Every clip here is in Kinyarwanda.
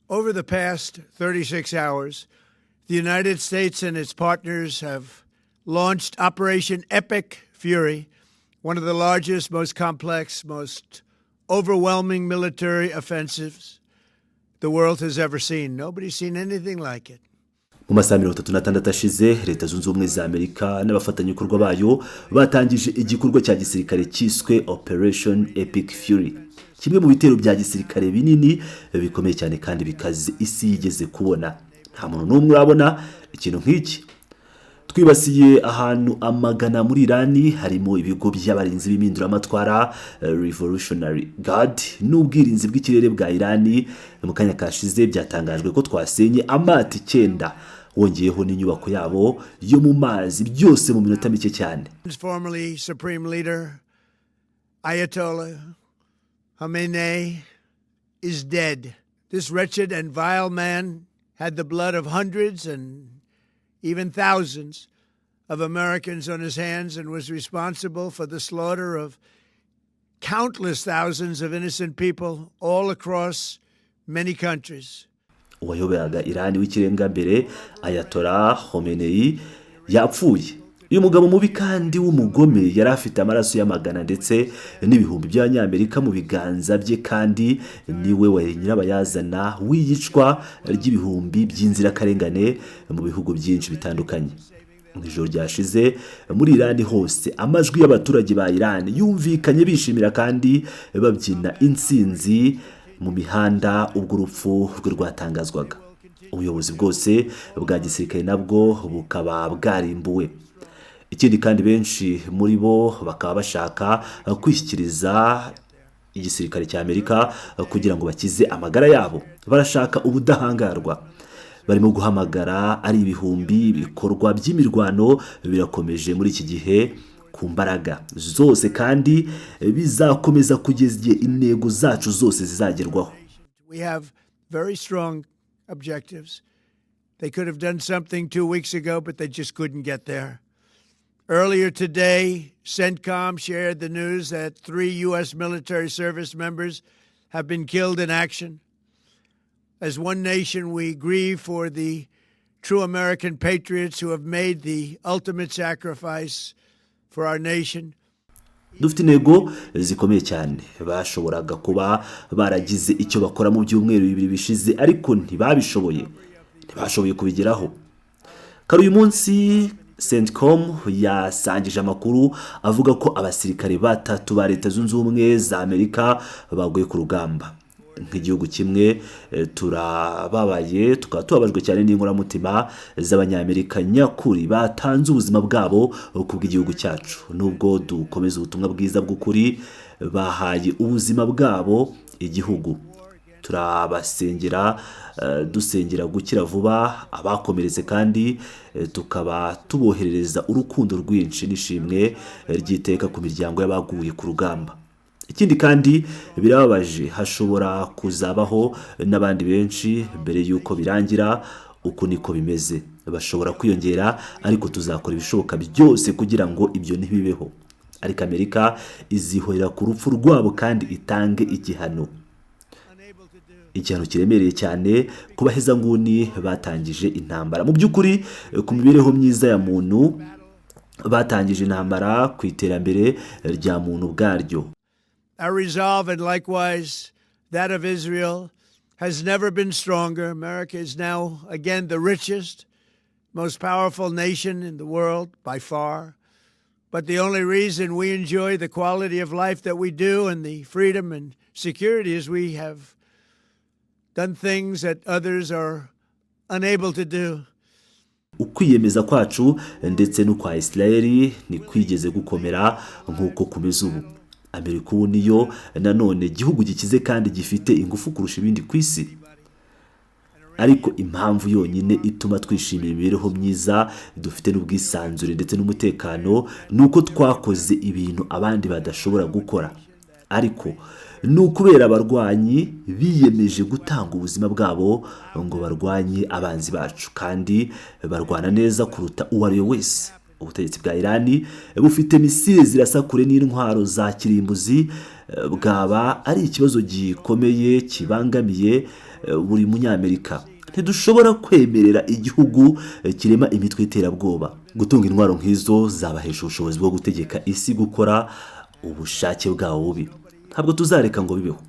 Over the past 36 hours, the United States and its partners have launched Operation Epic Fury, one of the largest, most complex, most overwhelming military offensives the world has ever seen. Nobody's seen anything like it. Mu masaha 36 ashize, Leta Zunze Ubumwe za Amerika n'abafatanyabikorwa bayo batangije igikorwa cya gisirikare cyiswe Operation Epic Fury, kimwe mu bitero bya gisirikare binini, bikomeye cyane kandi bikaze isi yigeze kubona. Nta muntu n'umwe urabona ikintu nk'iki. Twibasiye ahantu amagana muri Irani, harimo ibigo by'abarinzi b'impinduramatwara, Revolutionary Guard, n'ubwirinzi bw'ikirere bwa Irani. Mu kanya kashize byatangajwe ko twasenye amato 9, wongeyeho n'inyubako yabo yo mu mazi, byose mu minota mike cyane. Formerly Supreme Leader Ayatollah Khamenei is dead. This wretched and vile man had the blood of hundreds and even thousands of Americans on his hands and was responsible for the slaughter of countless thousands of innocent people all across many countries. Uwayoboraga Irani w'ikirenga mbere, Ayatollah Khomeini, yapfuye. Uyu mugabo mubi kandi w'umugome yari afite amaraso y'amagana ndetse n'ibihumbi by'Abanyamerika mu biganza bye, kandi niwe wari nyirabayazana w'iyicwa ry'ibihumbi by'inzirakarengane mu bihugu byinshi bitandukanye. Mu ijoro ryashize, muri Irani hose amajwi y'abaturage ba Irani yumvikanye bishimira kandi babyina intsinzi mu mihanda ubwo urupfu rwe rwatangazwaga. Ubuyobozi bwose bwa gisirikare nabwo bukaba bwarimbuwe. Ikindi kandi, benshi muri bo bakaba bashaka kwishyikiriza igisirikare cya Amerika kugira ngo bakize amagara yabo. Barashaka ubudahangarwa, barimo guhamagara ari ibihumbi. Ibikorwa by'imirwano birakomeje muri iki gihe ku mbaraga zose, kandi bizakomeza kugeza igihe intego zacu zose zizagerwaho. We have very strong objectives. They could have done something 2 weeks ago, but they just couldn't get there. Earlier today, CENTCOM shared the news that three U.S. military service members have been killed in action. As one nation, we grieve for the true American patriots who have made the ultimate sacrifice for our nation. Dufite intego zikomeye cyane. Bashoboraga kuba baragize icyo bakora mu byumweru 2 bishize, ariko ntibabishoboye, ntibashoboye kubigeraho. Kare uyu munsi, CENTCOM yasangije amakuru avuga ko abasirikare batatu ba Leta Zunze Ubumwe za Amerika baguye ku rugamba. Nk'igihugu kimwe turababaye, tukaba tubabajwe cyane n'inkoramutima z'Abanyamerika nyakuri batanze ubuzima bwabo ku bw'igihugu cyacu. Nubwo dukomeza ubutumwa bwiza bw'ukuri, bahaye ubuzima bwabo igihugu. Turabasengera, dusengera gukira vuba abakomeretse, kandi tukaba tuboherereza urukundo rwinshi n'ishimwe ry'iteka ku miryango y'abaguye ku rugamba. Ikindi kandi birababaje, hashobora kuzabaho n'abandi benshi mbere y'uko birangira. Uku niko bimeze, bashobora kwiyongera, ariko tuzakora ibishoboka byose kugira ngo ibyo ntibibeho. Ariko Amerika izihorera ku rupfu rwabo kandi itange igihano, igihano kiremereye cyane ku bahezanguni batangije intambara mu by'ukuri ku mibereho myiza ya muntu, batangije intambara ku iterambere rya muntu ubwaryo. Our resolve, and likewise that of Israel, has never been stronger. America is now again the richest, most powerful nation in the world by far. But the only reason we enjoy the quality of life that we do and the freedom and security is we have done things that others are unable to do. Ukwiyemeza kwacu ndetse n'ukwa Israel ntikwigeze gukomera nk'uko kumeze ubu. Amerika ubu niyo nanone igihugu gikize kandi gifite ingufu kurusha ibindi ku isi, ariko impamvu yonyine ituma twishimira imibereho myiza dufite n'ubwisanzure ndetse n'umutekano ni uko twakoze ibintu abandi badashobora gukora, ariko ni ukubera abarwanyi biyemeje gutanga ubuzima bwabo ngo barwanye abanzi bacu, kandi barwana neza kuruta uwo ari we wese. Ubutegetsi bwa Irani bufite misile zirasa kure n'intwaro za kirimbuzi, bwaba ari ikibazo gikomeye kibangamiye buri Munyamerika. Ntidushobora kwemerera igihugu kirema imitwe y'iterabwoba gutunga intwaro nk'izo zabahesha ubushobozi bwo gutegeka isi gukora ubushake bwabo bubi. Ntabwo tuzareka ngo bibeho,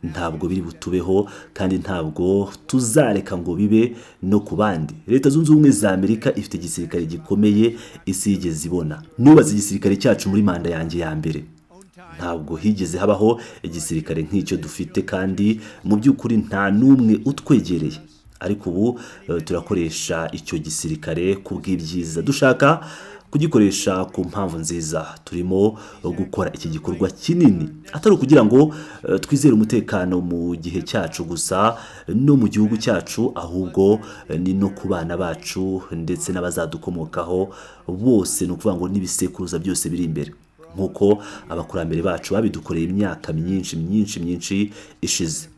ntabwo biri butubeho, kandi ntabwo tuzareka ngo bibe no ku bandi. Leta Zunze Ubumwe za Amerika ifite igisirikare gikomeye isi yigeze ibona. Nubatse igisirikare cyacu muri manda yanjye ya mbere. Ntabwo higeze habaho igisirikare nk'icyo dufite, kandi mu by'ukuri nta n'umwe utwegereye. Ariko ubu turakoresha icyo gisirikare ku bw'ibyiza, dushaka kugikoresha ku mpamvu nziza. Turimo gukora iki gikorwa kinini atari ukugira ngo twizere umutekano mu gihe cyacu gusa no mu gihugu cyacu, ahubwo ni no ku bana bacu ndetse n'abazadukomokaho bose, ni ukuvuga ngo n'ibisekuruza byose biri imbere, nk'uko abakurambere bacu babidukoreye imyaka myinshi myinshi myinshi ishize.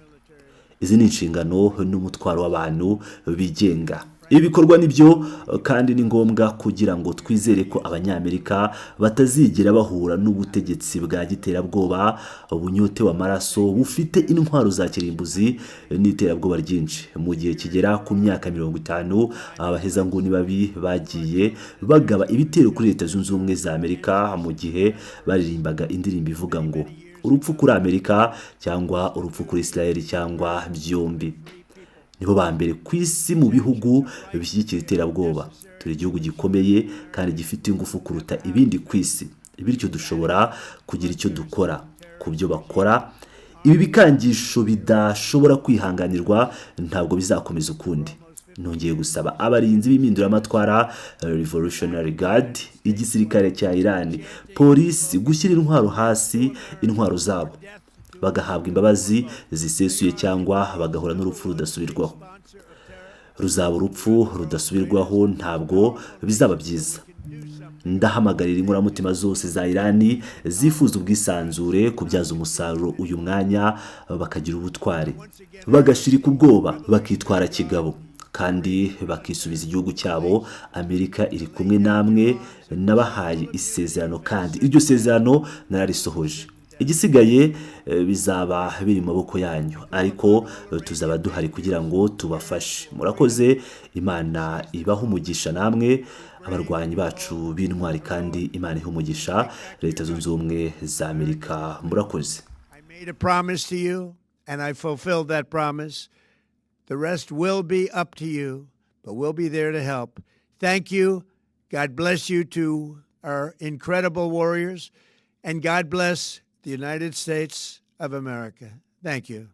Izi ni inshingano n'umutwaro w'abantu bigenga. Ibi bikorwa nibyo kandi ni ngombwa kugira ngo twizere ko Abanyamerika batazigera bahura n'ubutegetsi bwa giterabwoba bunyotewe amaraso, bufite intwaro za kirimbuzi n'iterabwoba ryinshi. Mu gihe kigera ku myaka 50, abahezanguni babi bagiye bagaba ibitero kuri Leta Zunze Ubumwe za Amerika mu gihe baririmbaga indirimbo ivuga ngo urupfu kuri Amerika cyangwa urupfu kuri Israel cyangwa byombi. Nibo ba mbere ku isi mu bihugu bishyigikira iterabwoba. Turi igihugu gikomeye kandi gifite ingufu kuruta ibindi ku isi, bityo dushobora kugira icyo dukora ku byo bakora. Ibi bikangisho bidashobora kwihanganirwa ntabwo bizakomeza ukundi. Nongeye gusaba abarinzi b'impinduramatwara, Revolutionary Guard, igisirikare cya Iran, polisi, gushyira intwaro hasi, intwaro zabo, bagahabwa imbabazi zisesuye cyangwa bagahura n'urupfu rudasubirwaho. Ruzaba urupfu rudasubirwaho, ntabwo bizaba byiza. Ndahamagarira inkoramutima zose za Irani zifuza ubwisanzure kubyaza umusaruro uyu mwanya, bakagira ubutwari, bagashirika ubwoba, bakitwara kigabo kandi bakisubiza igihugu cyabo. Amerika iri kumwe namwe. Nabahaye isezerano kandi iryo sezerano nararisohoje. Igisigaye bizaba biri mu maboko yanyu, ariko tuzaba duhari kugira ngo tubafashe. Murakoze, Imana ibahe umugisha namwe abarwanyi bacu b'intwari, kandi Imana ihe umugisha Leta Zunze Ubumwe za Amerika. Murakoze. I made a promise to you, and I fulfilled that promise. The rest will be up to you, but we'll be there to help. Thank you. God bless you to our incredible warriors, and God bless the United States of America. Thank you.